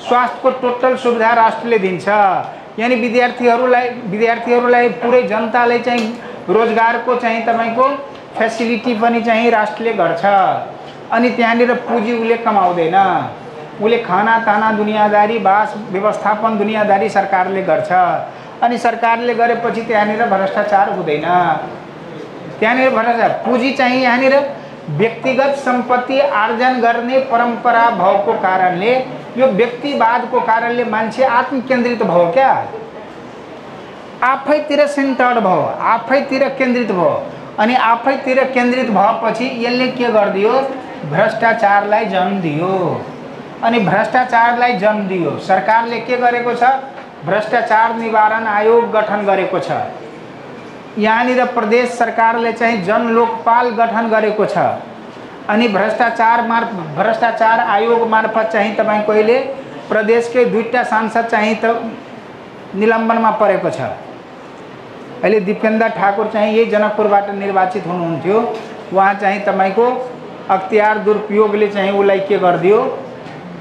स्वास्थ्यको टोटल सुविधा राष्ट्रले दिन्छ। यानी विद्यार्थीहरूलाई पुरै जनतालाई चाहिँ रोजगारको चाहिँ तपाईको फेसिलिटी पनि चाहिँ राष्ट्रले गर्छ। अनि त्यहाँनिर पुँजी उसले कमाउँदैन, उसले खाना ताना दुनियादारी बास व्यवस्थापन दुनियादारी सरकारले गर्छ। अनि सरकारले गरेपछि त्यहाँनिर भ्रष्टाचार हुँदैन। त्यहाँनिर भ्रष्टाचार पुँजी चाहिँ यहाँनिर व्यक्तिगत सम्पत्ति आर्जन गर्ने परम्परा भएको कारणले, यो व्यक्तिवादको कारणले मान्छे आत्मकेन्द्रित भयो क्या, आफैतिर सेन्टर्ड भयो, आफैतिर केन्द्रित भयो। अनि आफैतिर केन्द्रित भएपछि यसले के गरिदियो, भ्रष्टाचारलाई जन्म दियो। अनि भ्रष्टाचारलाई जन्म दियो सरकारले के गरेको छ, भ्रष्टाचार निवारण आयोग गठन गरेको छ। यहाँनिर प्रदेश सरकारले चाहिँ जन लोकपाल गठन गरेको छ। अनि भ्रष्टाचार आयोग मार्फत चाहिँ तपाईको अहिले प्रदेशकै 2टा सांसद चाहिँ त निलम्बनमा परेको छ। अहिले दीपेन्द्र ठाकुर चाहिँ यही जनकपुरबाट निर्वाचित हुनुहुन्थ्यो, उहाँ चाहिँ तपाईको अख्तियार दुरुपयोगले चाहिँ उसलाई के गरिदियो,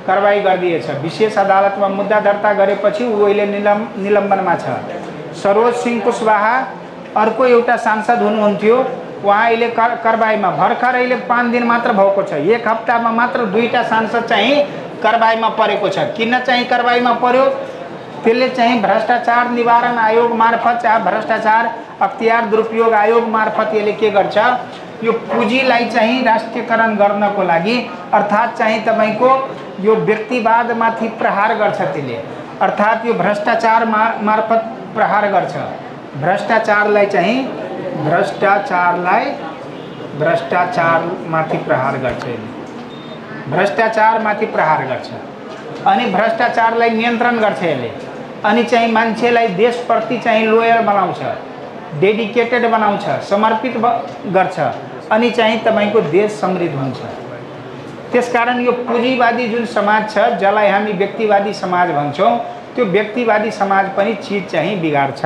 कारबाही गरिदिएछ। विशेष अदालतमा मुद्दा दर्ता गरेपछि ऊ अहिले निलम्बनमा छ। सरोज सिंह कुशवाहा अर्को एउटा सांसद हुनुहुन्थ्यो, उहाँ अहिले कारबाहीमा, भर्खर अहिले 5 दिन मात्र भएको छ। 1 हप्तामा मात्र 2टा सांसद चाहिँ कारबाहीमा परेको छ। किन चाहिँ कारबाहीमा पर्यो, त्यसले चाहिँ भ्रष्टाचार निवारण आयोग मार्फत चाहे भ्रष्टाचार अख्तियार दुरुपयोग आयोग मार्फत यसले के गर्छ, यो पुँजीलाई चाहिँ राष्ट्रियकरण गर्नको लागि, अर्थात् चाहिँ तपाईको यो व्यक्तिवादमाथि प्रहार गर्छ त्यसले, अर्थात् यो भ्रष्टाचार मार्फत प्रहार गर्छ। भ्रष्टाचारलाई चाहिँ भ्रष्टाचारमाथि प्रहार गर्छ, भ्रष्टाचारमाथि प्रहार गर्छ। अनि भ्रष्टाचारलाई नियन्त्रण गर्छ यसले। अनि चाहिँ मान्छेलाई देशप्रति चाहिँ लोयल बनाउँछ, डेडिकेटेड बनाउँछ, समर्पित गर्छ। अनि चाहिँ तपाईको देश समृद्ध हुन्छ। त्यसकारण यो पुँजीवादी जुन समाज छ, जसलाई हामी व्यक्तिवादी समाज भन्छौँ, त्यो व्यक्तिवादी समाज पनि चिज चाहिँ बिगार्छ।